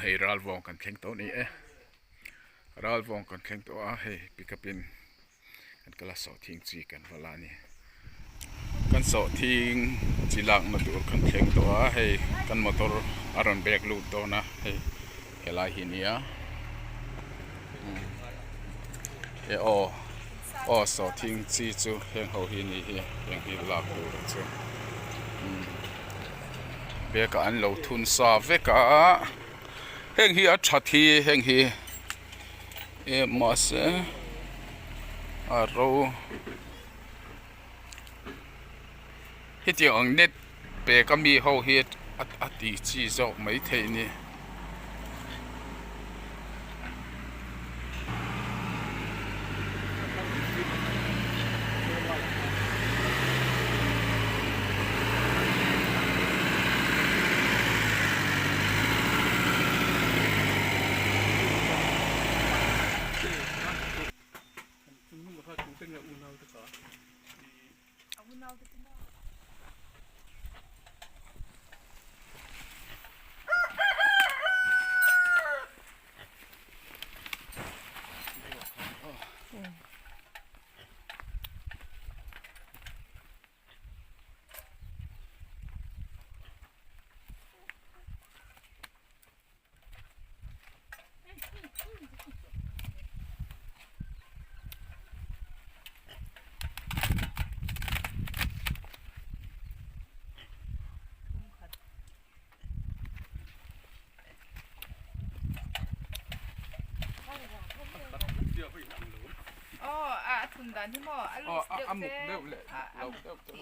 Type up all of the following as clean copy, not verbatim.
Hei ralvawng kan thleng tawh a ni e ralvawng kan thleng tawh a hei pickup in kan kal a sawhthing chi kan va la a ni kan sawhthing chi lakna tur kan thleng tawh a hei kan motor a rawn bag lut dawn a hei helai hi a nia e aw aw sawhthing chi chu heng ho hi a ni hi heng hi lak tur chu bag ah an lo thun sa vek a heng hi a that hi heng hi. E mahse a ro hetiang ang net pek a mi ho hi a ti chi zawk mai thei a ni. A muk deuh leh lo deuh te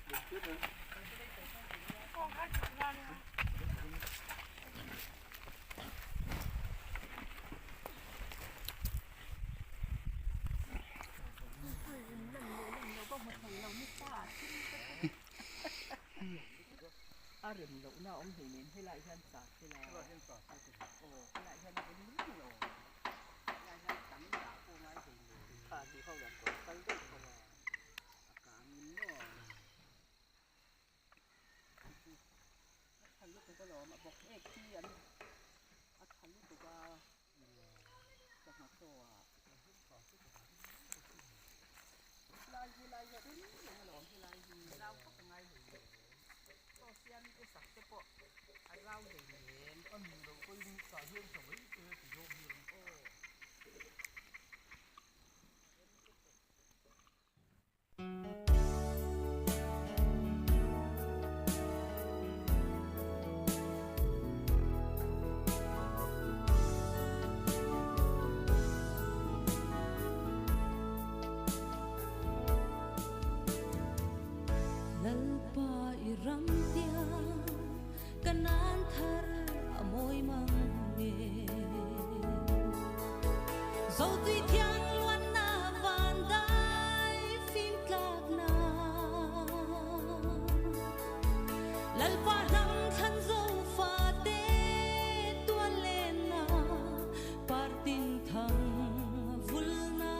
A rem lohna a awm hleinem helaiah hian sat sela aw helaiah hian a rem reng lo helaiah hian tam dah pawh ngai hleinem kha ti ho lam pawh kal daih tho a a kangin maw a tha lutuk alawm a bawk ek hi an a tha lutuk a sangha chaw ah Helai hi lai hi a rem reng alawm helai hi zau vak a ngai hlei hle chaw siam te sak te pawh a zau hlei hle. A ni loh pawhin tah hian tha mai te ti zawk hian. Aw. Lalpa i ram tiang ka nan thar a mawi mang nge. Zotui thiang luanna van dai fim tlakna. Lalpa hnam thlan zofa te tual lenna partin thang vulna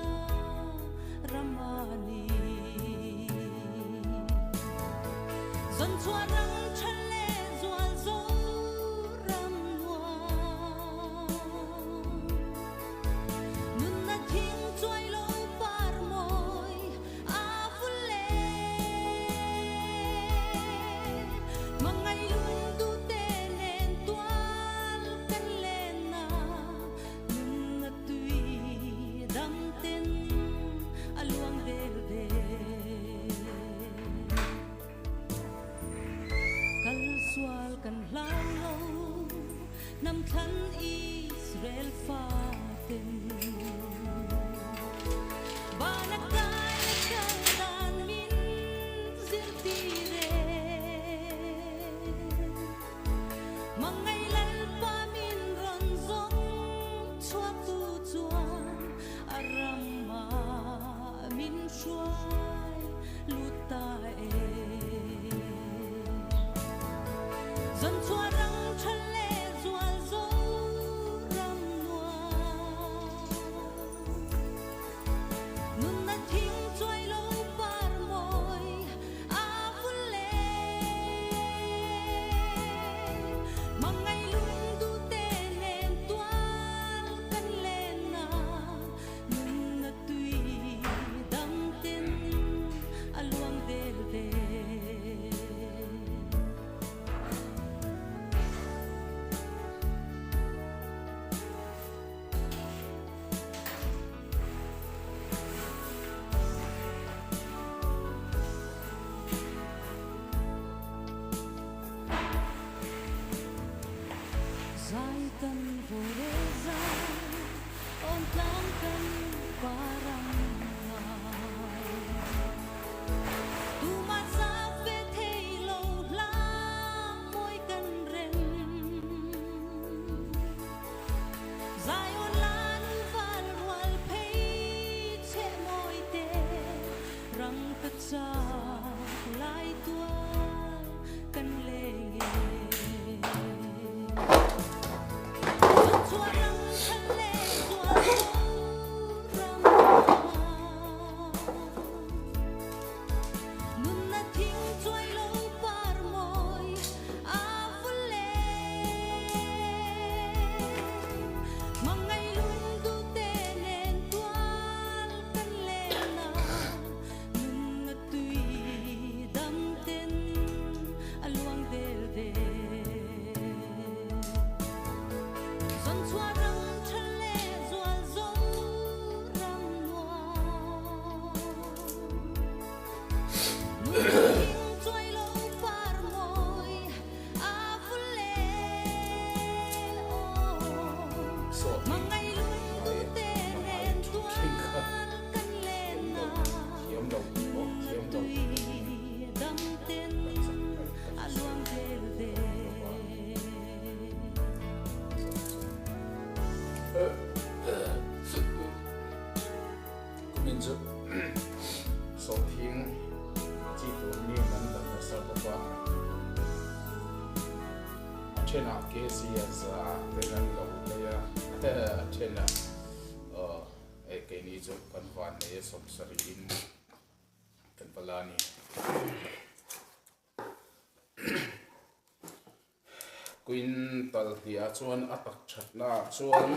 ramani. Zon chhuah ram tha leh zual Zoram nuam. Nunna thing chuai lo par mawi a vul le. Mangai lung du te nen tual kan len a, nunna tui dam ten a luang del del. Kal sual kan hlau lo, hnam thlan Israel faten. Van a kai le kal dan min zirtir e. Mangai Lalpa min rawn zawng chhuak tu chuan a ramah min hruai lut ta e. Zan chhuah rang tha leh zual Zoram nuam. Nunna thing chuai lo par mawi a vul le. Mangai lung duh te nen tual kan len a, nunna tui dam ten a luang del del. Zai kan vawre zai awn tlang kan parang ngai. Tumah zak ve thei lo hla mawi kan rem. Zai awn lan val rual phei cheh mawi te rang ka chak lai tual kan leng e. Zan chhuah rang than leh zual Zoram nuam. kg a za ten an lo lei a a then a aw hei keini chu kan van nei a sawmsarih in kan va la a ni. Quintal hniah chuan a tak thatna ah chuan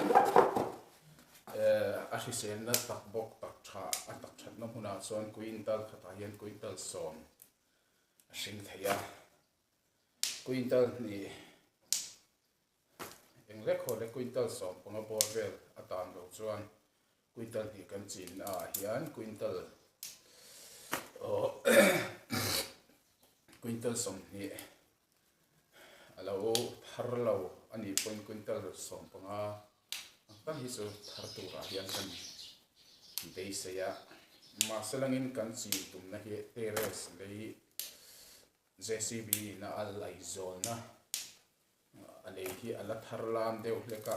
eh a hriselna tak bawk tak tha a tak thatna hmunah chuan quintal khatah hian quintal sawm a hring thei a quintal hnih eng lek haw leh quintal 15 bawr vel a tan loh chuan quintal hnih kan chinna ah hian quintal aw quintal 20 a lo thar lo a nih pawhin quintal 15 ang tak hi chu thar turah hian kan beisei a mahse langin kan chin tumna hi terrace lei J_C_B in a al a inzawnna a lei hi a la thar lam deuh hlek a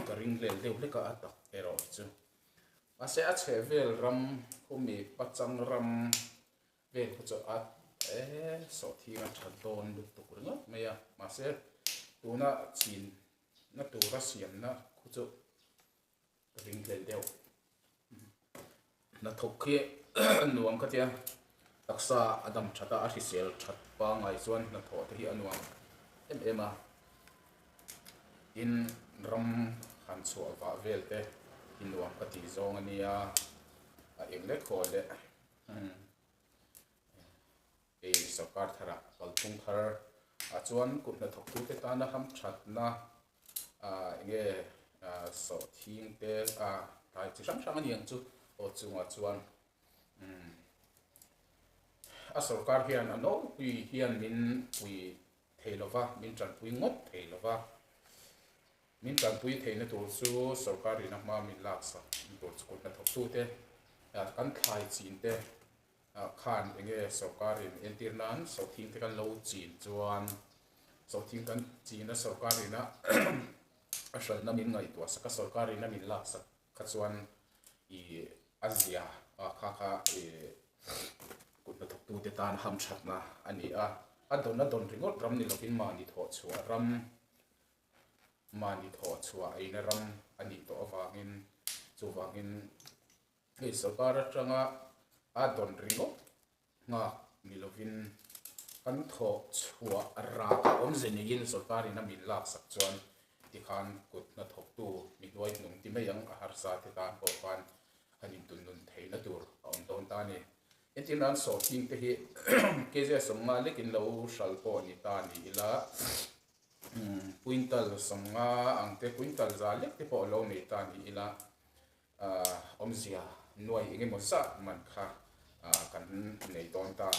ka ring hlel deuh hlek a a tak erawh hi chu mahse a chheh vel ram khawmi pachang ram vel kha chu a eee sawhthing a tha dawn lutuk ringawt mai a mahse tuna chin na tura siamna khu chu ka ring hlel deuh. Hnathawk khi a nuam ka tia, taksa a dam that a, a hrisel that pangngai chuan hnathawh te hi a nuam em em a. Tin, ram han chhuah vah vel te hi nuam ka tih zawng a nia, a eng lek haw leh hei sorkar tharah kalphung thar ah chuan kut hnathawktute tana hamthatna ah enge ah sawhthing te ah tlai chi hrang hrang a ni ang chu aw chungah chuan umm a sorkar hian a nawlpui hian min pui thei lova min tanpui ngawt thei lova min tanpui theihna tur chu sorkar in a hma min laksak tur chu kut hnathawktute ah kan thlai chin te ah khan enge sorkar in entir nan sawhthing te kan lo chin chuan Sawhthing kan china sorkar ina a hralhna min ngaihtuah sak a, sorkar ina min lak sak kha chuan ih a zia a kha kha ih kut hnathawktute tan hamthatna a ni a. A dawn a dawn ringawt ram ni lovin mahni thawh chhuah ram, mahni thawh chhuah eina ram a nih tawh avangin chuvangin hei sorkar atanga a dawn ringawt Nghak ni lovin kan thawh chhuah rah a awmze neiin sorkarin a min laksak chuan tikhan kut hnathawktu mi hnuaihnung ti mai ang a harsa te tan pawh khan han intunnun theihna tur a awm dawn ta a ni. Entir nan sawhthing te hi kj 50 lekin lo hral pawh ni ta ni ila quintal 50 ang te quintal za lek te pawh lo nei ta ni ila Awmzia nuai eng emaw zat man kha kan nei dawn ta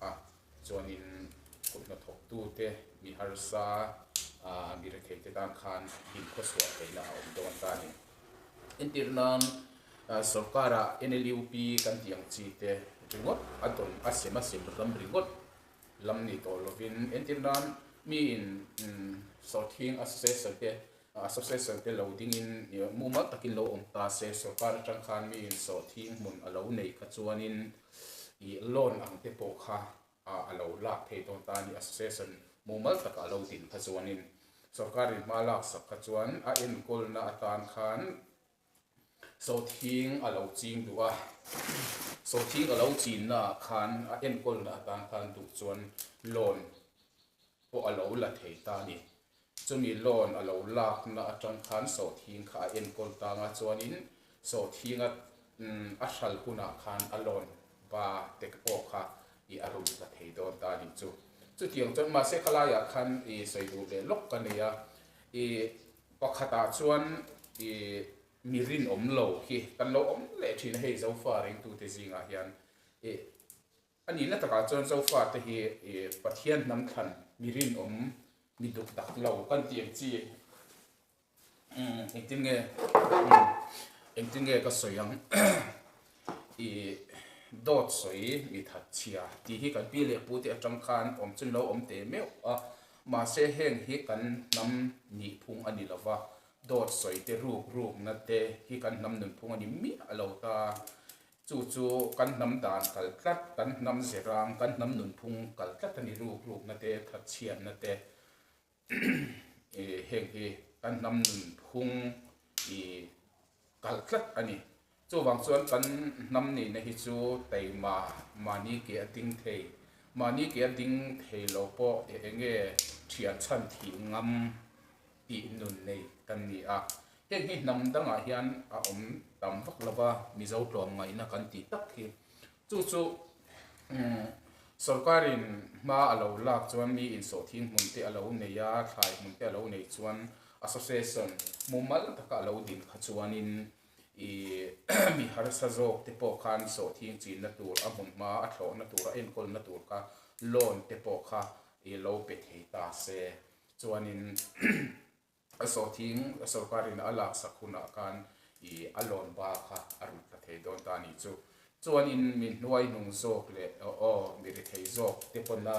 a, chuanin kut hnathawktute mi harsa mi retheite tan khan inkhawchhuah theihna a awm dawn ta a ni. Entir nan sorkara NLUP kan tih ang chi te ringawt a dawn a sem a sem ram ringawt lam ni tawh lovin entir nan miin sawrthing association te Association te lo dingin mumal takin lo awm ta se, sorkar atang khan miin sawhthing hmun a lo neih kha chuanin ih loan ang te pawh kha a lo lak thei dawn ta a ni. Association mumal taka a lo din kha chuanin sorkarin hma laksak kha chuan a enkawlna atan khan sawhthing a lo ching duh a, sawhthing a lo chinna ah khan a enkawlna atan khan duh chuan loan pawh a lo la thei ta a ni. Chumi loan a lo lakna atang khan sawhthing kha a enkawl tang a, chuanin sawhthinga a hral hunah khan a loan ba te pawh kha i a rulh ta thei dawn ta a nih chu. Chutiang chuan mahse khalaiah khan i sawi duh leh lawk ka nei a, i pakhatah chuan i mi rinawm lo hi kan lo awm leh thin a, hei Zofa ringtute zingah hian i A nihna takah chuan Zofate hi Pathian hnam thlan mi rinawm, mi duk dak lo kan tih ang chi engtin nge engtin nge ka sawi ang i dawt sawi mi that chhia tih hi kan pi leh pu te atang khan awm chu lo awm teh meuh a, mahse heng hi kan hnam nihphung a ni lova, dawt sawi te ruk rukna te hi kan hnam nunphung a ni miah lo ta. Chu chu kan hnam dan kal tlat, kan hnam zirang, kan hnam nunphung kal tlat a ni ruk rukna te, thatchhiatna te. Heng hi kan hnam nunphung i kalh tlat a ni. Chuvang chuan kan hnam nihna hi chu taima mahni ke a ding thei, mahni ke a ding thei lo pawh eng nge thian chhan thih ngam tih nun nei kan ni a. Heng hi hnam dangah hian a awm tam vak lo va, Mizo tlawmngaihna kan tih tak hi. Chu chu sorkarin hma a lo lak chuan mi insawhthing hmun te a lo nei a, thlai hmun te a lo nei chuan association mumal taka a lo din kha chuanin ih mi harsa zawk te pawh khan sawhthing chinna tur a hmun hma a thlawhna tur a enkawlna tur kha loan te pawh kha ih lo pe thei ta se chuanin A sawhthing sorkarin a laksak hunah khan i a loan ba kha a rut ta thei dawn ta a nih chu. Chuanin mi hnuai hnung zawk leh aw mi rethei zawk te pawna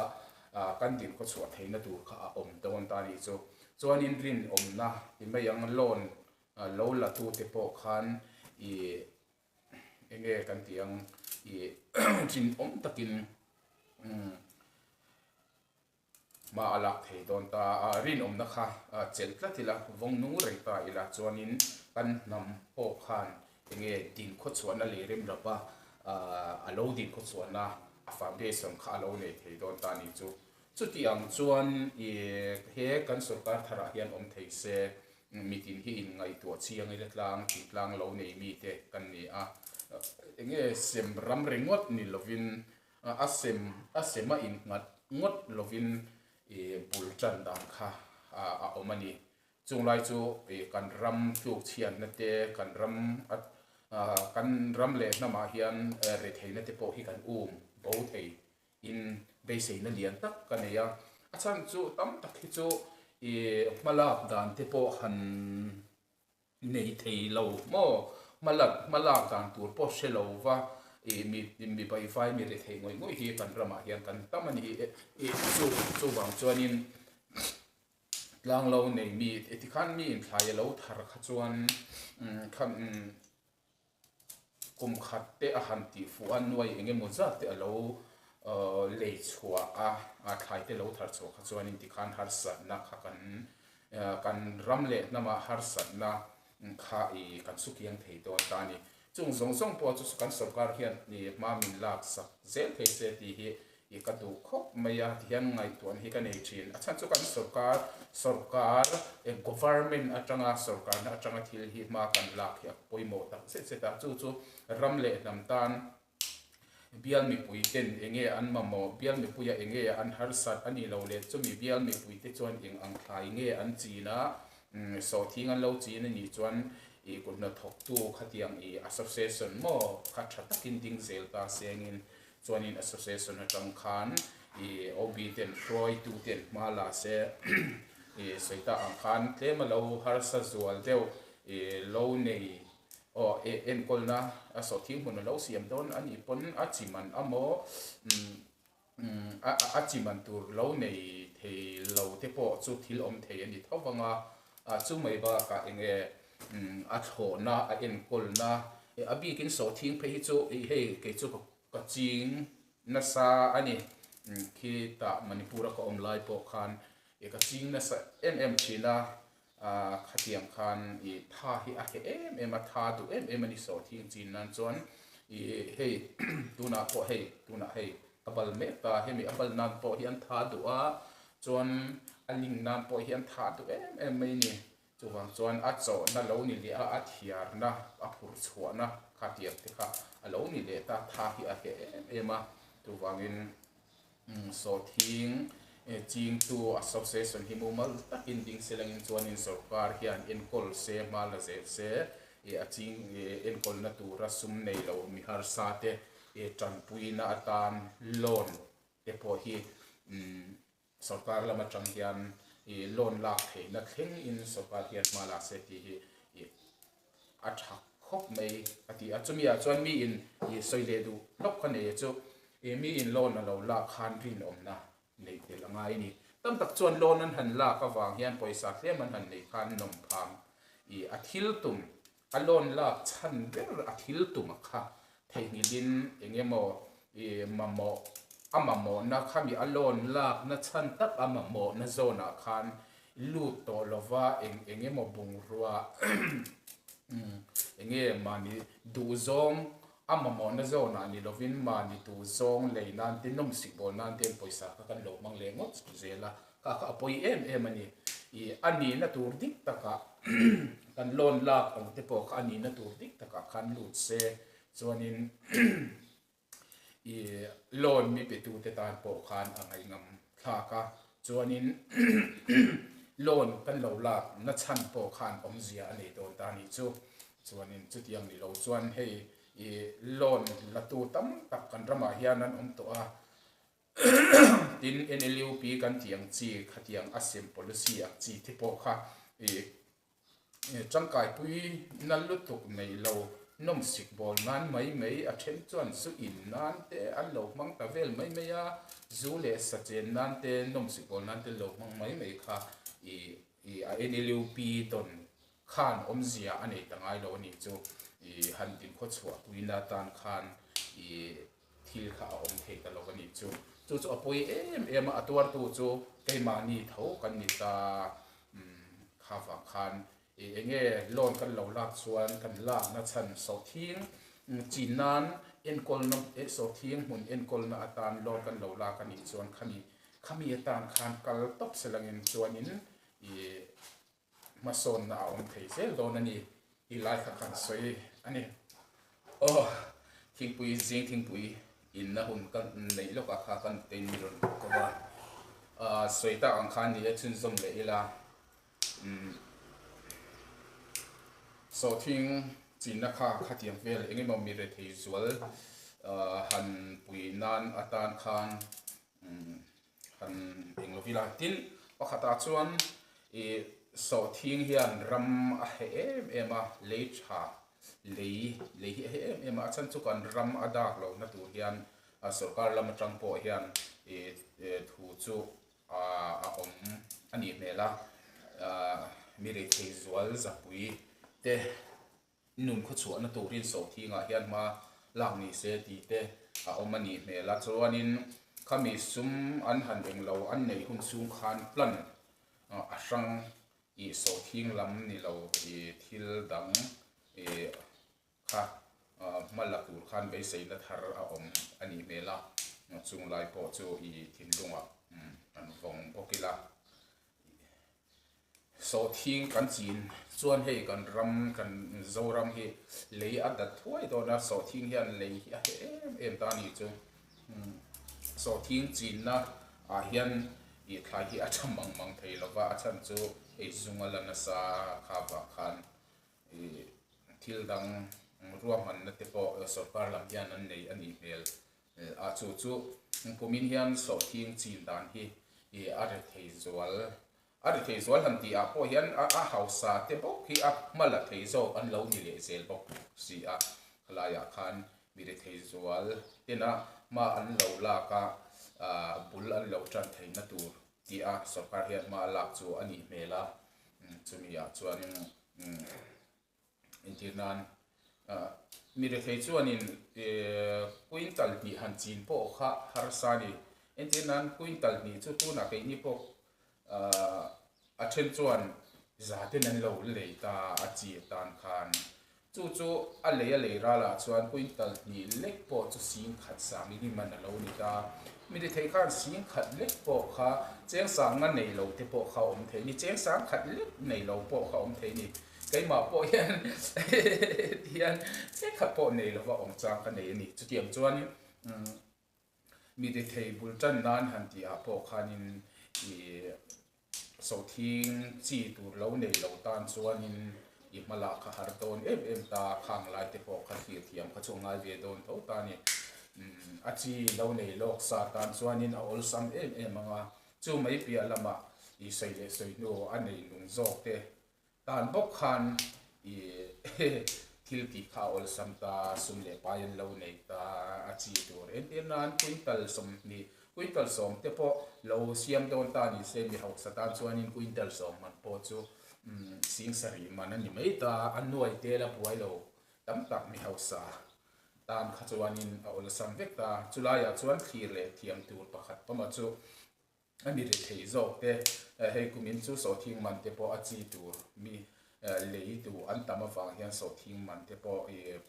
kan din khaw chhuah theihna tur kha a awm dawn ta a nih chu. Chuanin rinawmna ti mai ang loan lo la tu te pawh khan i eng nge kan tih ang i rinawm takin Hma a lak thei dawn ta a, rinawmna kha chelh tlat ila, vawng nung reng ta ila chuanin kan hnam pawh khan enge din khawchhuahna leh remrapa a lo din khawchhuahna a foundation kha a lo nei thei dawn ta a nih chu. Chuti ang chuan he kan sorkar tharah hian awm thei se, mitin hi inngaihtuah chiang ila tlang tih tlang lo nei mite kan ni a, enge sem ram ringawt ni lovin A sem a sem a innghat ngawt lovin ih bul tan dan kha a awm a ni. Chung lai chu ih kan ram tluk chhiatna te, kan ram a kan ram leh hnamah hian retheihna te pawh hi kan um bo thei in beiseina lian tak ka nei a. A chhan chu tam tak hi chu ih hmalak dan te pawh han nei thei lo maw? Hmalak hmalak dan tur pawh hre lo va, ih mi mi baihvai mi rethei ngawih ngawih hi kan ramah hian kan tam a ni. Ih chu chuvang chuanin tlang lo nei mi tikhan mi inthlai a lo thar kha chuan kha Kum khat te a han tih fuh a, nuai eng emaw zat te a lo lei chhuah a, a thlai te lo thar chhuah kha chuanin tikhan harsatna kha kan kan ram leh hnamah harsatna kha ih kan sukiang thei dawn ta a ni. Chung zawng zawng pawh chu kan sorkar hian ih hma min lak sak zel thei se tih hi I ka duh khawp mai a tihian ngaihtuahna hi ka nei thin. A chhan chu kan sorkar, sorkar, government atanga sorkarna atanga thil hi hma kan lak hi a pawimawh tak zet zet a. Chu chu ram leh hnam tan bial mipui ten eng nge an mamawh, bial mipuia eng nge an harsat a nih loh leh chumi bial mipui te chuan eng ang thlai nge an chin a, sawhthing an lo chin a nih chuan i kut hnathawktu khatiang i association maw kha tha takin ding zel ta sengin Chuanin association atang khan i OB ten hruaitu ten hma la se i sawi tak ang khan tlem a lo harsa zual deuh i lo nei aw e enkawlna a sawhthing hmun a lo siam dawn a nih pawn a chi man amaw a chi man tur lo nei thei lo te pawh chu thil awm thei a ni tho vang a, chu mai bakah enge a thlawhna a enkawlna a bikin sawhthing phei hi chu ih hei kei chu ka ching nasa a ni khitah Manipur a ka awm lai pawh khan ih ka ching nasa em em thin a khatiang khan ih tha hi a heh em em a tha duh em em a ni sawhthing chin nan chuan ih hei tunah pawh hei tunah hei a bal mek ta hemi a bal nan pawh hian tha duh a chuan a ling nan pawh hian tha duh em em mai a ni. Chuvang chuan a chawhna lo ni leh a, a thiarna, a phurh chhuahna kha tiang te kha a lo ni leh ta, tha hi a hleh em em a. Chuvangin sawhthing chingtu association hi mumal takin ding se langin chuanin sorkar hian enkawl se, hma la zel se, a ching enkawlna tura sum nei lo mi harsa te tanpuina atan loan te pawh hi Sorkar lam atang hian ih loan lak theihna thleng in sorkar hian hma la se tih hi ih a tha khawp mai a ti a. Chumi ah chuan mi in ih sawi leh duh hlawk kha nei chu ih mi in loan a lo lak khan rinawmna neih tel a ngai a ni. Tam tak chuan loan an han lak avang hian pawisa tlem an han neih khan nawm phang ih a thil tum a loan lak chhan ber a thil tum a kha Theihnghilh in eng emaw i mamawh a mamawhna khami a loan lakna chhan tak a mamawhna zawnah khan i lut tawh lova eng eng emaw bungrua eng nge mahni duhzawng a mamawhna zawnah ni lovin mahni duhzawng lei nan te nawmsik bawl nan te pawisa kha kan lo hmang leh ngawt zel a kha kha a pawi em em a ni. Ih a nihna tur dik takah kan loan lak ang te pawh kha a nihna tur dik takah khan lut se chuanin Ih loan mi pe tute tan pawh khan a ngaihngam thlak a, chuanin loan kan lo lak na chhan pawh khan awmzia a nei dawn ta a nih chu. Chuanin chutiang ni lo chuan hei ih loan la tu tam tak kan ramah hian an awm tawh a, tin NLUP kan tih ang chi khatiang a sem policy ang chi te pawh kha ih Tangkaipui na lutuk nei lo nawmsik bawl nan mai mai a then chuan zu in nan te an lo hmang ta vel mai mai a, zu leh sa chen nan te nawmsik bawl nan te lo hmang mai mai kha ih ih a NLUP tawn khan awmzia a nei ta ngai lo a nih chu ih han dinkhawchhuah chhuahpuina atan khan ih thil kha a awm thei ta lo a nih chu. Chu chu a pawi em em a, a tuartu chu keimahni tho kan ni ta. Umm kha vang khan i eng nge loan kan lo lak chuan kan lakna chhan sawhthing chin nan enkawlna sawhthing hmun enkawlna atan loan kan lo lak a nih chuan khami khami atan khan kal tawp selangin chuanin i hmasawnna a awm thei zel dawn a ni tih lai kha kan sawi a ni. Aw thingpui zing thingpui inna hun ka neih lawkah kha kan nute in mi rawn ko a, ah sawi tak ang khan ni e chhunzawm leh ila umm sawhthing chinna kha khatiang vel eng emaw mi rethei zual ah han pui nan atan khan umm Han eng lo ila. Tin, pakhatah chuan ih sawhthing hian ram a heh em em a, lei tha, lei, lei hi a heh em em a, a chhan chu kan ram a dak lohna tur hian sorkar lam atang pawh hian ih thu chu a awm a nih hmel a, mi reithei zual zapui te Nun khawchhuahna turin sawhthingah hian hma lak ni se tih te a awm a nih hmel a, chuanin khami sum an han eng lo an neih hun chhung khan plan a hrang ih sawhthing lam ni lo ih thil dang ih kha hma la tur khan beiseina thar a awm a nih hmel a, chung lai pawh chu ih thinlungah an vawng bawk ila. Sawhthing kan chin chuan hei kan ram kan Zoram hi lei a dat thuai dawn a, sawhthing hian lei hi a heh em em ta a ni chu. Sawhthing chinna ah hian ih thlai hi a tha mang mang thei lo va, a chhan chu hei zung a la nasa kha vah khan ih thil dang ruahmanna te pawh sorkar lam hian an nei a nih hmel. A chu chu kumin hian sawhthing chin dan hi ih a rethei zual a rethei zual han tih ah pawh hian a a hausa te bawk hi a hma la thei zawk an lo ni leh zel bawk si a, khalaiah khan mi rethei zual tena hma an lo lak a ah bul an lo tan theihna tur tih a sorkar hian hma a lak chu a nih hmel a, chumi ah chuanin umm. Entir nan mi rethei chuanin quintal hnih han chin pawh kha harsa a ni. Entir nan quintal hnih chu tunah keini pawh a then chuan za ten an lo lei ta a chi atan khan. Chu chu a lei a lei ralah chuan quintal hnih lek pawh chu sing khat sang in man a lo ni ta. Mi rethei khan sing khat lek pawh kha cheng sanga nei lo te pawh kha awm thei a ni. Cheng sang khat lek nei lo pawh kha awm thei a ni. Keimah pawh hian hian chekhat pawh nei lova awm chang ka nei a ni. Chutiang chuan mi rethei bul tan nan han tih ah pawh khanin ih sawhthing chi tur lo nei lo tan chuanin i hma lah kha har dawn em em ta, khang lai te pawh kha thlir thiam kha chu a ngai ve dawn tho ta a ni. A chi lo nei lawk sa tan chuanin a awlsam em em ang a, chu mai piah lamah ih sawi leh sawi hnu a nei nung zawk te Tan bawk khan i thil tih kha a awlsam ta, sum leh pai an lo nei ta a chi tur. Entir nan quintal 20, quintal 10 te pawh lo siam dawn ta ni se mi hausa tan chuanin quintal 10 man pawh chu sing sarih man a ni mai ta, a nuai tel a buai lo tam tak mi hausa tan kha chuanin a awlsam vek ta. Chulaiah chuan thlir leh thiam tur pakhat pawma chu. A mi rethei zawk te hei kumin chu sawhthing man te pawh a chi tur mi lei duh an tam avang hian sawhthing man te pawh ih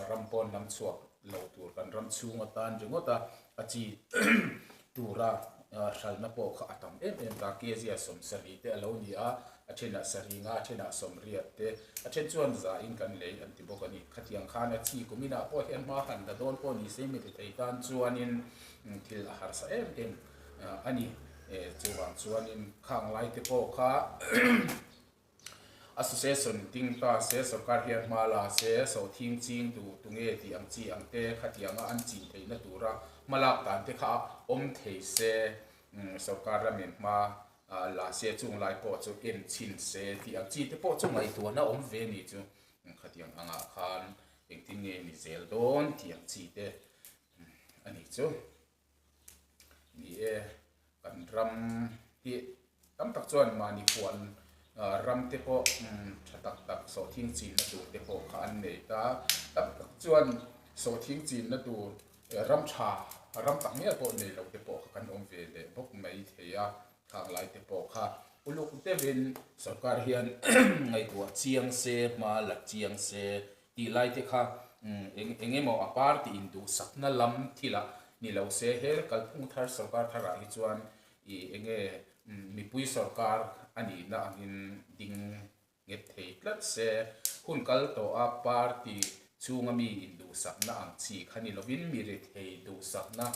ram pawn lam chhuak lo tur kan ram chhung atan ringawt a a chi tura hralhna pawh kha a tam em em ta kezia sawmsarih te a lo ni a a thenah sarih nga a thenah sawmriat te a then chuan zain kan lei an ti bawk a ni khatiang khan a chi kuminah pawh hian hma han la dawn pawh ni se mi rethei tan chuanin thil a harsa em em a ni. Chuvang chuanin khang lai te pawh kha association ding ta se sorkar hian hma la se sawhthing ching duh tunge tih ang chi ang te khatianga an chin theihna tura hma lak dan te kha awm thei se sorkar lamin hma la se chung lai pawh chu en chhin se tih ang chi te pawh chu ngaihtuahna awm ve a ni chu khatiang angah khan engtin nge ni zel dawn tih ang chi te a ni chu. Ni e, kan ram hi tam tak chuan mahni huan ram te pawh tha tak tak sawhthing chinna tur te pawh kha an nei ta. Tam tak chuan sawhthing chinna tur ram tha ram tak ngial pawh nei lo te pawh kha kan awm ve leh bawk mai thei a, khang lai te pawh kha uluk deuhin sorkar hian ngaihtuah chiang se, hma la chiang se Tih lai te kha eng eng emaw a party in duhsakna lam thilah ni lo se he kalphung thar sorkar tharah hi chuan ih eng nge mipui sorkar a nihna angin ding nghet thei tlat se. Hun kal tawh a party chhunga mi in duhsakna ang chi kha ni lovin mi rethei duhsakna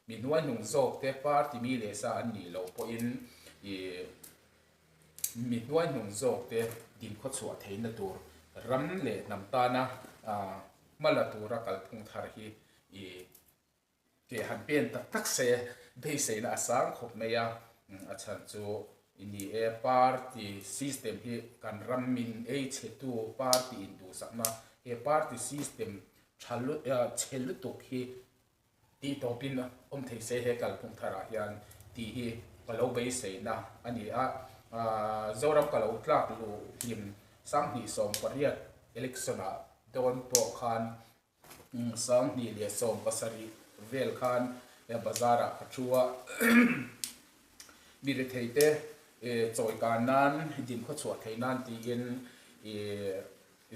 mi hnuaihnung zawk te party mi leh sa an nih loh pawhin ih Mi hnuaihnung zawkte dinkhawchhuah theihna tur ram leh hnam tana hma la tura kalphung thar hi i ke han pen tak tak se beiseina a sang khawp mai a, a chhan chu i ni e party system hi kan ram min ei chhetu party induhsakna he party system tha chhe lutuk hi Tih tawpin awm thei se he kalphung tharah hian tih hi ka lo beiseina a ni a. Zoram ka lo tlak luh hlim 2018 election ah dawn pawh khan 2017 vel khan bazar ah ka thu a, mi rethei te chawikan nan dinkhawchhuah chhuah theih nan tiin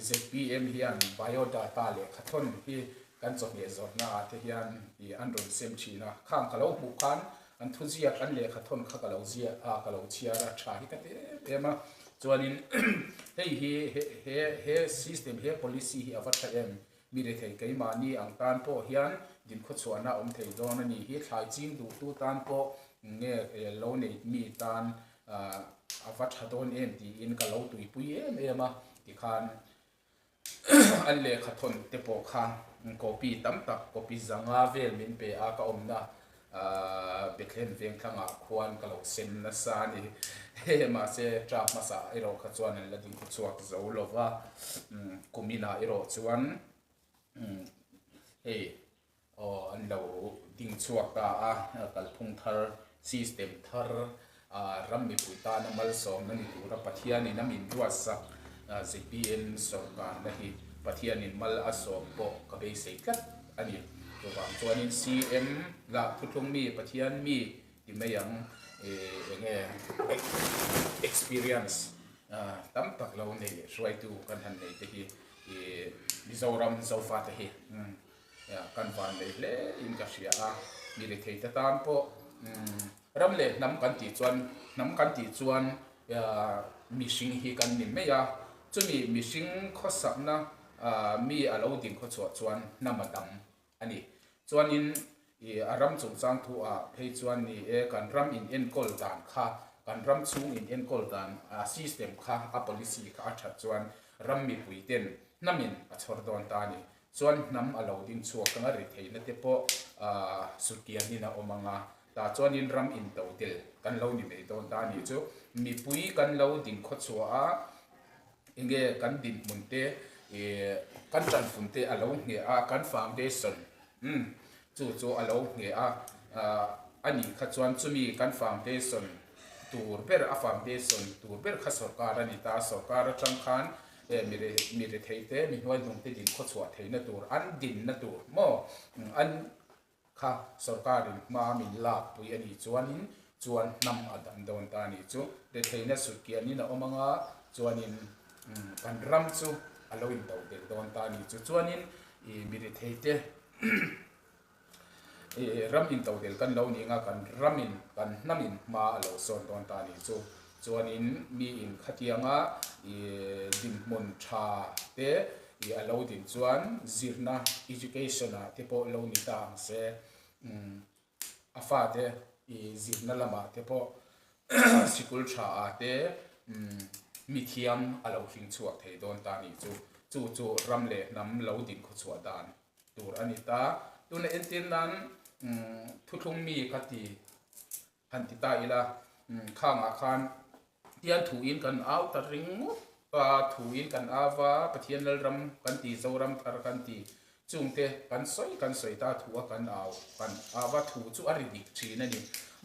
Zpm hian biodata lehkha thawn hi kan chawhmeh zawrhna ah te hian ih an rawn sem thin a, khang ka lo hmuh khan an thuziak an lehkha thawn kha ka lo ziah a, ka lo chhiar a, tha hi ka ti em em a, chuanin hei hi he he he system he policy hi a va tha em, mi rethei keimahni ang tan pawh hian dinkhawchhuahna a awm thei dawn a ni hi, thlai ching duhtu tan pawh nge lo nei mi tan a va tha dawn em tiin ka lo tuipui em em a tikhan an lehkha thawn te pawh kha copy tam tak copy zanga vel min pe a ka awmna Bethlehem vengthlangah khuan ka lo sem nasa a ni mahse term hmasa erawh kha chuan an la ding chhuak zo lova kuminah erawh chuan hei Aw, an lo ding chhuak ta a, kalphung thar, system thar, ram mipui tana malsawmna ni tura Pathianin a min ruatsak zpm sawrkarna hi Pathianin mal a sawm pawh ka beisei tlat a ni. Chuvang chuanin CM lah thuthlung mi, Pathian mi ti mai ang, eng nge experience tam tak lo nei hruaitu kan han nei te hi Mizoram Zofate hi Kan van nei hle in ka hria a, mi rethei te tan pawh ram leh hnam kan tih chuan hnam kan tih chuan mihring hi kan ni mai a, chumi mihring khawsakna mi a lo ding khawchhuah chuan hnam a dam a ni. Chuanin a ram chungchang thu ah phei chuan ni e kan ram in enkawl dan kha kan ram chhung in enkawl dan a system kha a policy kha a that chuan ram mipui ten hnamin a chhawr dawn ta a ni. Chuan hnam a lo ding chhuak anga ri theihna te pawh sutiangin a awm ang a, tah chuanin ram into tel kan lo ni mai dawn ta a nih chu. Mipui kan lo ding khawchhuah a, enge kan dinhmun te ih kan tanfun te a lo ngheh a, kan foundation umm chu chu a lo ngheh a, a nih kha chuan chumi kan foundation tur ber a foundation tur ber kha sorkar a ni ta, sorkar atang khan He mi mi rethei te, mi hnuaihnung te din khawchhuah theihna tur, an dinna tur maw an kha sorkarin hma min lakpui a nih chuanin Chuan hnam a dam dawn ta a nih chu. Retheihna sut kianin a awm anga chuanin kan ram chu a lo intoh belh dawn ta a nih chu. Chuanin ih mi retheite ih ram intoh belh kan lo nih anga kan ramin kan hnamin hma a lo sawn dawn ta a nih chu. Chuanin mi in khatianga ih dinhmun tha te ih a lo din chuan zirna education ah te pawh lo ni ta ang se. A fate i zirna lamah te pawh sikul tha ah te mithiam a lo hring chhuak thei dawn ta nih chu. Chu chu ram leh hnam lo din khawchhuah dan tur a ni ta. Tuna entir nan thuthlung mi ka ti han ti ta ila khangah khan Pathian thuin kan au ta ringawt a, thuin kan au va, Pathian Lalram kan ti, Zoram thar kan ti, chungte kan sawi kan sawi ta thu a kan au kan au va, thu chu a ri dik thin a ni.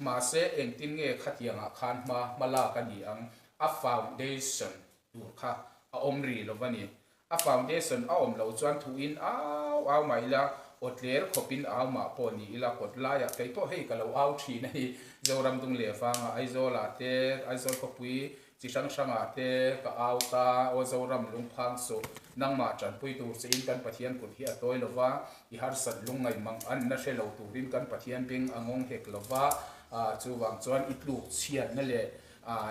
Mahse, engtin nge khatiangah khan hma hma lak a ni ang, a foundation tur kha a awm ri lo va ni. A foundation a awm loh chuan thuin au au mah ila, aw tler khawpin au mah pawh ni ila, kawt laiah kei pawh hei ka lo au thin a ni. Zoram dung leh vangah Aizawlah te, Aizawl khawpui chi hrang hrangah te ka au ta, aw Zoram lungphang suh, nangmah tanpui tur che in kan Pathian kut hi a tawi lo va, i harsat lungngaih mang an na hre lo turin kan Pathian beng a ngawng hek lo va, chuvang chuan i tluk chhiatna leh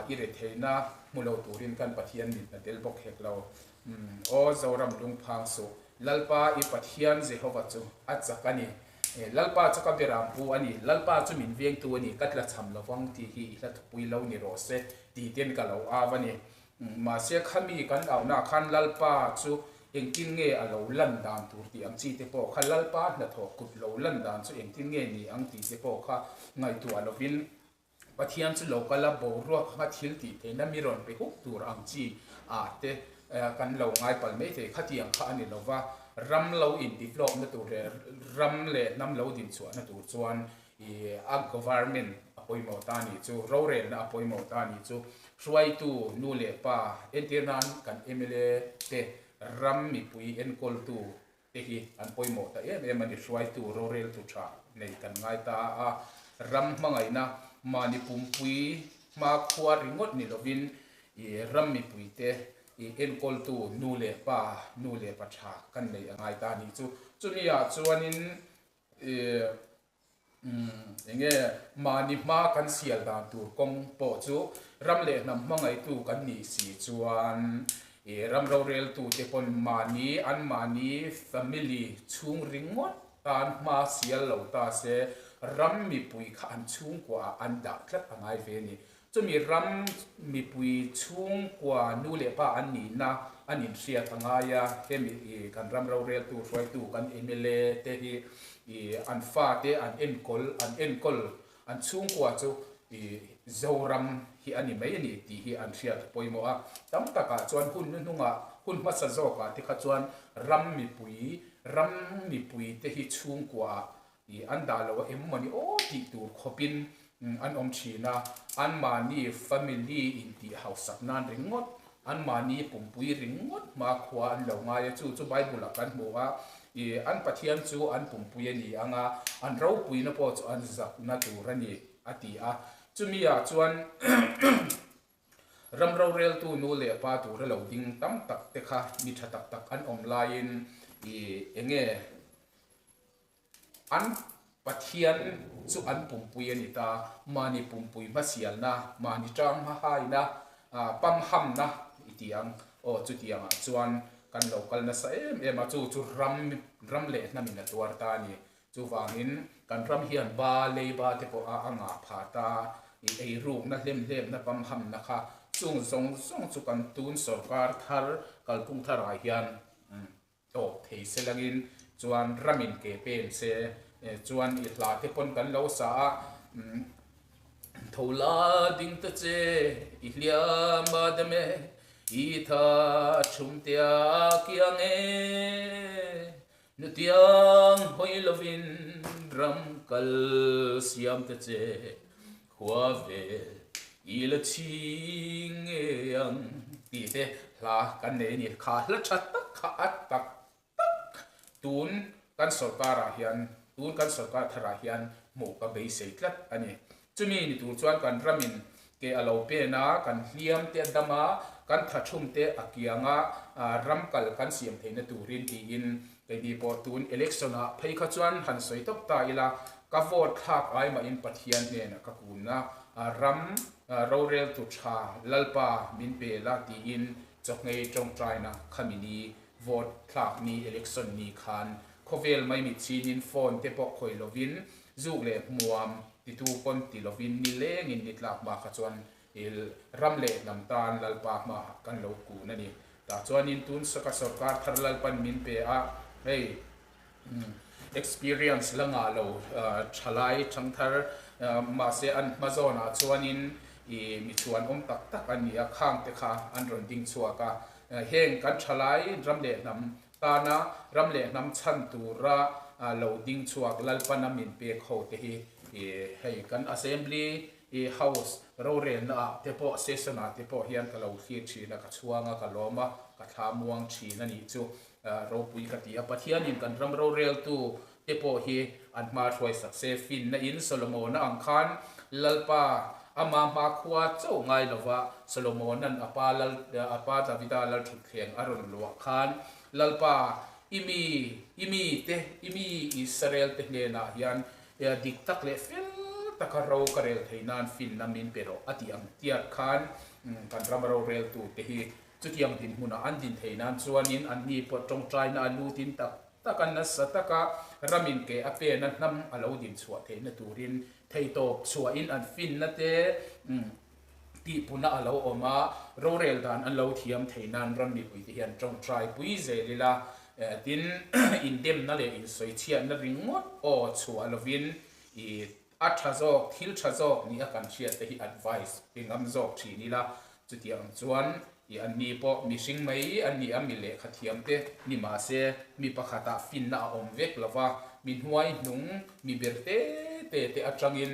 i retheihna hmu lo turin kan Pathian mit na tel bawk hek lo. Aw Zoram lungphang suh, Lalpa i Pathian Jehova chu a chak a ni. Lalpa chu ka beram pu a ni, Lalpa chu min vengtu a ni, ka tlachham lovang tih hi i hla thupui lo ni rawh se tih ten ka lo au a ni. Mahse khami kan auhnaah khan Lalpa chu engtin nge a lo lan dan tur tih ang chi te pawh kha, Lalpa hnathawh kut lo lan dan chu engtin nge ni ang tih te pawh kha ngaihtuah lovin, Pathian chu lo kal a, boruak anga thil tih theihna mi rawn pe huk tur ang chi ah te kan lo ngai palh mai thei. Khatiang kha a ni lo va, ram lo in develop na tur leh ram leh hnam lo din chhuahna tur chuan ih a government a pawimawh ta a nih chu, rorelna a pawimawh ta a nih chu. Hruaitu nu leh pa entir nan kan mla te ram mipui enkawltu te hi an pawimawh ta em em a ni. Hruaitu roreltu tha nei kan ngai ta a, ram hmangaihna mahni pumpui hmakhua ringawt ni lovin ih ram mipuite ih enkawltu nu leh pa, nu leh pa tha kan nei a ngai ta a nih chu. Chumi ah chuanin ih Enge mahni hma kan sial dan tur kawng pawh chu ram leh hnam hmangaihtu kan nih si chuan ih ram roreltu te pawn mahni an mahni family chhung ringawt tan hma sial lo ta se ram mipui kha an chhungkua ah an dah tlat a ngai ve a ni. Chumi ram mipui chhungkua nu leh pa an nihna an inhriat a ngai a, hemi ih kan ram roreltu hruaitu kan mla te hi ih an fate an enkawl an enkawl an chhungkua chu ih Zoram hi a ni mai a ni tih hi an hriat a pawimawh a. Tam takah chuan hun hnuhnungah hun hmasa zawkah te kha chuan ram mipui ram mipui te hi chhungkuaah Ih an dah lo a em mawni aw tih tur khawpin an awm thin a, anmahni family intih hausak nan ringawt, anmahni pumpui ringawt hmakhua an lo ngai a, chu chu Bible ah kan hmu a, ih an Pathian chu an pumpui a ni ang a, an ropuina pawh chu an zakna tur a ni a ti a, chumi ah chuan ram roreltu nu leh pa tura lo ding tam tak te kha mi tha tak tak an awm laiin ih enge An Pathian chu an pumpui a ni ta, mahni pumpui hmasialna, mahni tang hmahaina, pamhamna i ti ang. Aw, chutiangah chuan kan lo kal nasa em em a, chu chu ram ram leh hnamin a tuar ta a ni. Chuvangin kan ram hian ba, leiba te pawh a a ngah phah ta, i eirukna, hlemhlemna, pamhamna kha chung zawng zawng chu kan tun sawrkar thar kalphung tharah hian Tawp thei se langin chuan ramin ke pen se chuan i hla te pawn kan lo sa a, Tho la ding ta che i hliam a dam e, i tha thum te a kiang e, nutiang hawi lovin ram kal siam ta che, Khua ve i la chhing nge ang tih te hla kan nei a ni. Kha hla tha tak kha a tak tak tun kan sorkar ah hian tun kan sorkar thar ah hian hmuh ka beisei tlat a ni. Chumi ni tur chuan kan ramin ke a lo pen a, kan hliam te a dam a, kan tha-thum te a kiang a, ram kal kan siam theihna turin tiin keini pawh tun election ah phei kha chuan han sawi tawp ta ila, ka vote thlak ai mahin Pathian hnenah ka kunna ram roreltu tha Lalpa min pe la tiin chawhngei tawngtaina khami ni vote thlak ni election ni khan khawvel mai mitchinin phone te pawh khawi lovin Zuk leh hmuam titu pawn ti lovin ni lengin ni tlak hma kha chuan il ram leh hnam tan Lalpa hmaah kan lo kun a ni. Tah chuanin tun saka sorkar thar Lalpan min pe a, hei experience la ngah lo thalai thangthar mahse an hma zawnah chuanin i mi chhuan awm tak tak an ni a, khang te kha an rawn ding chhuak a. Heng kan thalai ram leh hnam Tana ram leh hnam chhan tura lo ding chhuak Lalpana min pek ho te hi hei kan Assembly House rorelna ah te pawh session ah te pawh hian ka lo thlir thin a, ka chhuang a, ka lawm a, ka thla muang thin a nih chu ropui ka ti a. Pathianin kan ram roreltu te pawh hi an hma hruai sak se finna in Solomona ang khan Lalpa ama hmakhua chauh ngai lova Solomona'n a pa lal a pa Davida lalthutthleng a rawn luah khan Lalpa i mi i mi te i mi Israel te hnenah hian dik tak leh fel taka ro ka rel thei nan finna min pe rawh a tih ang tiat khan kan ram roreltu te hi chutiang dinhmunah an din thei nan chuanin anni pawh tawngtaina a lutin tak Tak a nasa taka ramin ke a pena hnam a lo din chhuah theihna turin theitawp chhuahin an finna te tihpuna a lo awm a, rorel dan an lo thiam thei nan ram mipuite hian tawngtai pui zel ila, tin indemna leh insawichhiatna ringawt aw chhuah lovin i a tha zawk, thil tha zawk ni a kan hriat te hi advice pe ngam zawk thin ila, chutiang chuan i an ni pawh mihring mai an ni a, mi lehkha thiam te ni mah se mi pakhatah finna a awm vek lo va, mi hnuai hnung mi ber te te te atangin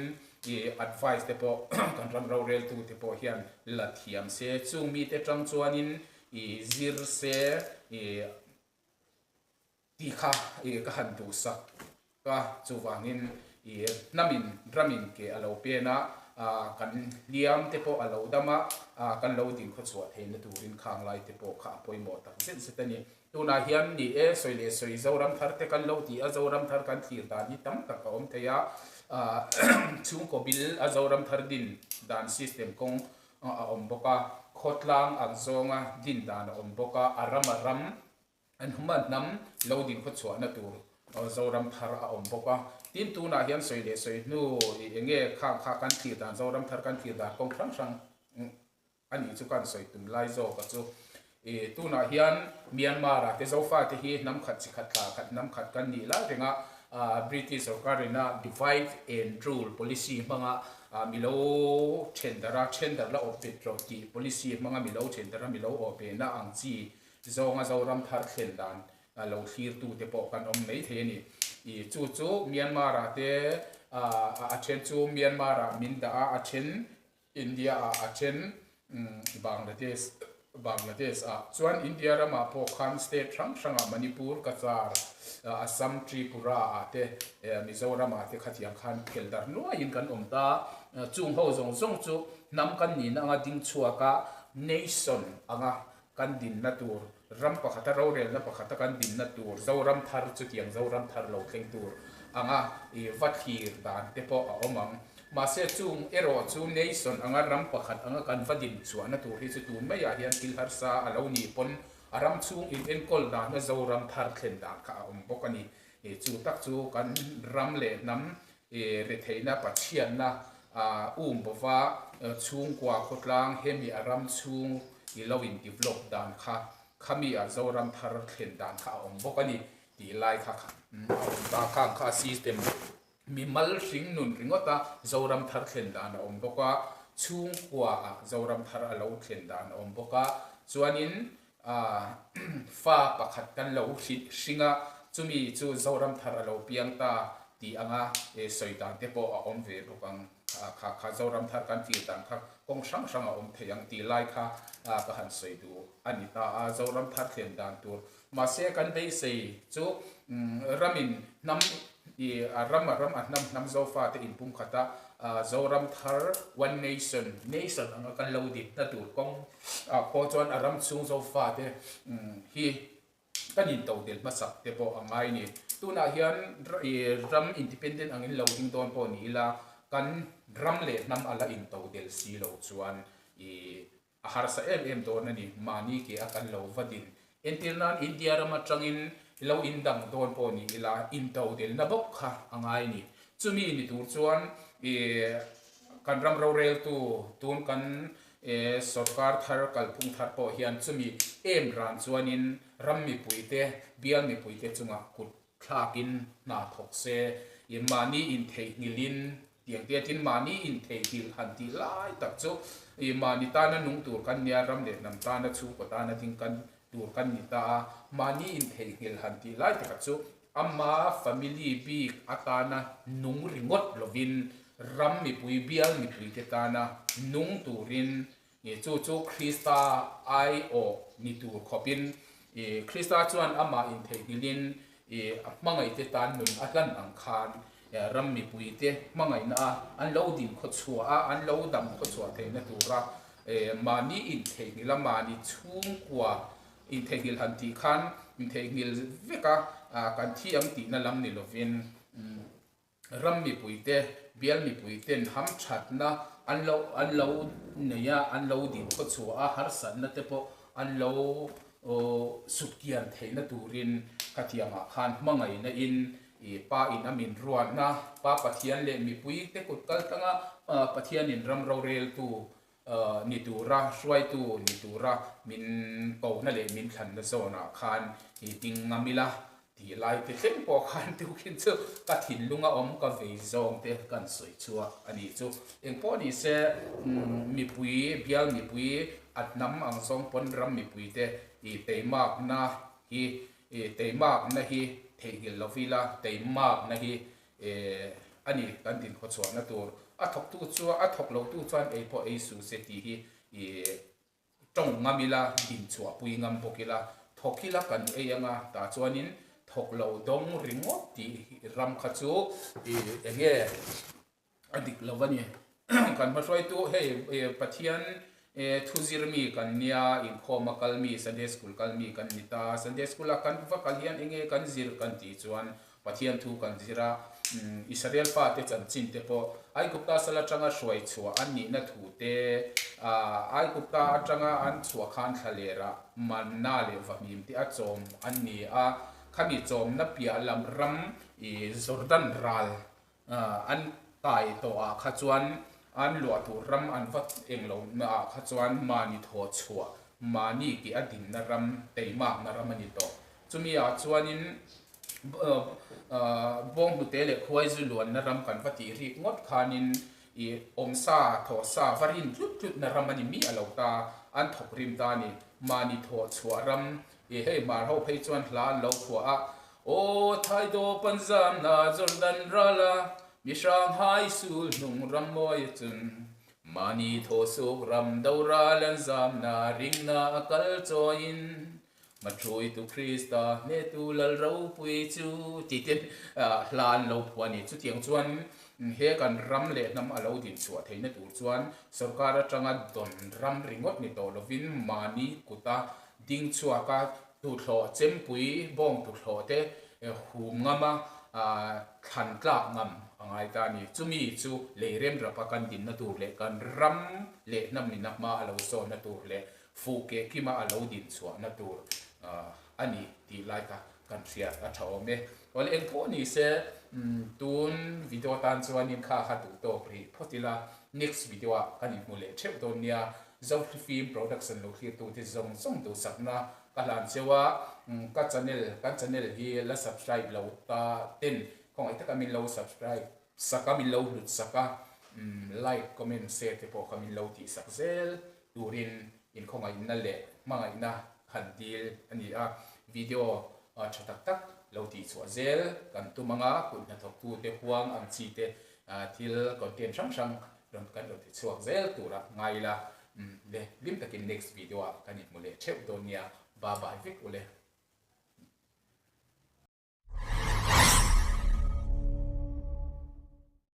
i advice te pawh kan ram roreltu te pawh hian la thiam se, chung mite tang chuanin i zir se i. Tih kha i ka han duhsak a, chuvangin i hnamin ramin ke a lo pen a, kan hliam te pawh a lo dam a, kan lo dingkhaw chhuah theihna turin khang lai te pawh kha a pawimawh tak zet zet a ni. Tunah hian ni e, sawi leh sawi Zoram thar te kan lo ti a, Zoram thar kan thlir dan hi tam tak a awm thei a, chhungkaw bil a Zoram thar din dan system kawng a awm bawk a, khawtlang ang zawnga din dan a awm bawk a, a ram a ram An hma hnam lo din khaw chhuahna tur Zoram thar a awm bawk a. Tin, tunah hian sawi leh sawi hnu i eng nge khang kha kan thlir dan, Zoram thar kan thlir dan kawng hrang hrang a nih chu kan sawi tum lai zawk a chu. I tunah hian Myanmar ah te Zofa te hi hnam khat chi khat thla khat hnam khat kan nih lai reng a, British sorkarin a divide and rule policy hmanga milo then darh a, then darh la awp bet rawh tih policy hmanga milo then darh a milo awp behna ang chi Zawnga Zoram thar thlen dan lo thlirtute pawh kan awm mai thei a ni. I chu chu Myanmar ah te a then chu Myanmar ah min dah a, a then India ah, a then Bangladesh Bangladesh ah. Chuan India ramah pawh khan state hrang hrangah Manipur, Cachar, Assam, Tripura ah te Mizoram ah te khatiang khan phel darh nuaiin kan awm ta. Chung ho zawng zawng chu hnam kan nihna anga ding chhuak a, nation anga Kan dinna tur ram pakhata rorelna pakhata kan dinna tur Zoram thar chutiang Zoram thar lo thleng tur anga i va thlir dan te pawh a awm ang. Mahse chung erawh chu nation anga ram pakhat anga kan va din chhuahna tur hi chu tun maiah hian thil harsa a lo nih pawn a ram chhung in enkawl dana Zoram thar thlen dan kha a awm bawk a ni. I chu tak chu kan ram leh hnam i retheihna Pathianna um bova chhungkua khawtlang hemi a ram chhung i lo in develop dan kha khami a Zoram thar thlen dan kha a awm bawk a ni tih lai kha a awm ta. Khang kha system mimal hring nun ringawt a Zoram thar thlen dan a awm bawk a, chhungkua ah Zoram thar a lo thlen dan a awm bawk a, chuanin fa pakhat kan lo hring a, chumi chu Zoram thar a lo piang ta tih anga sawi dan te pawh a awm ve bawk ang. Kha kha Zoram thar kan thlir dan kha kawng hrang hrang a awm thei ang tih lai kha ka han sawi duh a ni ta a, Zoram thar thlen dan tur. Mahse kan beisei chu ramin hnam i a ram a ram a hnam hnam Zofa te inpumkhat a. Zoram thar One Nation, Nation anga kan lo ditna tur kawng ah pawh chuan a ram chhung Zofate hi kan intodelh hmasak te pawh a ngai a ni. Tunah hian ram independent angin lo ding dawn pawh ni ila kan ram leh hnam a la intodelh si lo chuan ih a harsa em em dawn a ni. Mahni ke a kan lo va din. Entir nan India ram atangin lo indang dawn pawh ni ila intodelhna bawk kha a ngai a ni. Chumi ni tur chuan ih kan ram roreltu tun kan Sorkar thar kalphung thar pawh hian chumi em ran chuanin ram mipuite, bial mipuite chungah kut thlakin hna thawk se, mahni intheihnghilhin tiang te tin mahni intheihnghilh han tih lai tak chu mahni tana nung tur kan nia, ram leh hnam tana chhungkaw tana ding kan tur kan ni ta a, mahni intheihnghilh han tih lai takah chu Ama family bik atana nung ringawt lovin ram mipui bial mipuite tana nung turin chu chu Krista aiawh ni tur khawpin Krista chuan amah intheihnghilhin a hmangaihte tan nun a hlan ang khan ram mipuite hmangaihna a an lo din khawchhuah a, an lo dam khawchhuah theihna tura mahni intheihnghilh a mahni chhungkua Intheihnghilh han tih khan intheihnghilh vek a, kan thi ang tihna lam ni lovin ram mipuite, bial mipuiten hamthatna an lo an lo nei a, an lo din khawchhuah a, harsatna te pawh an lo sutkian theihna turin khatiangah khan hmangaihna in Pa in a min ruatna, Pa Pathian leh mipuite kut kal tlanga Pathianin ram roreltu ni tura hruaitu ni tura min kohna leh min thlanna zawnah khan i ding ngam ila tih lai te thleng pawh khan tukin chu ka thinlunga awm ka vei zawng te kan sawi chhuak a nih chu. Engpawh ni se mipui bial mipui a hnam ang zawng pawn ram mipui te i teimakna hi i teimakna hi theihnghilh lo ila teimakna hi A ni, kan dinkhawh chhuahna tur a thawktu chuan a thawk lotu chuan ei pawh ei suh se tih hi i tawng ngam ila, dinchhuah pui ngam bawk ila, thawk ila kan ei anga tah chuanin thawk lo dawng ringawt tih ram kha chu i eng nge a dik lo a ni. Kan hmahruaitu hei Pathian thu zir mi kan nia, inkhawma kal mi, Sunday school kal mi kan ni ta. Sunday school a kan va kal hian eng nge kan zir kan tih chuan Pathian thu kan zir a, Israel fate chanchin te pawh Aigupta sal atanga hruai chhuah an nihna thu te, Aigupta atanga an chhuah khan thlalerah manna leh vahmim te a chawm an ni a, khami chawmna piah lam ram Jordan ral an kai tawh ah kha chuan an luah tur ram an va eng lo na ah kha chuan mahni thaw chhuah mahni tih a dinna ram teimakna ram a ni tawh. Chumi ah chuanin bawnghnute leh khuaizu luanna ram kan va tih rik ngawt khanin i awmsa thawhsa va rin tlut tlutna ram a ni miah lo ta, an thawk rim ta a ni. Mahni thaw chhuah ram i hei hmar ho phei chuan hla an lo phuah a, Aw Thaidawp an zamna Jordan rala mi hrang hai sul hnung ram mawi chun mahni thawhsuk ram do ral an zamna ringna a kal chawiin Hmaṭhuitu Krista hnetu Lal ropui chu tih te hla an lo phuah a ni. Chutiang chuan he kan ram leh hnam a lo dinchhuah theihna tur chuan sorkar atanga dawn ram ringawt ni tawh lovin mahni kuta ding chhuaka tuthlawh chempui bawng tuthlawh te hum ngama thlan tlak ngam a ngai ta a ni. Chumi chu lei remrapa kan dinna tur leh kan ram leh hnam ina hma a lo sawnna tur leh Fuh keh kima a lo din chhuahna tur a ni tih lai kha kan hriat a tha awm e. Awle eng pawh ni se tun video tan chuanin kha kha duh tawk rih phawt ila next video ah kan inhmu leh theuh dawn nia. Zohri Film Production lo thlirtute zawng zawng duhsakna ka hlan cheu a, ka channel kan channel hi la subscribe lo ta ten khawngaih taka min lo subscribe sak a min lo hlut sak a like comment share te pawh kha min lo tih sak zel turin inkhawngaihna leh hmangaihna han dil a ni a, video tha tak tak lo tih chhuah zel kan tum anga kut hnathawktute huang ang chi te thil content hrang hrang rawn kan rawn ti chhuak zel tura ngai ila le hlim takin next video ah kan inhmu leh theuh dawn nia, bye bye vek ule.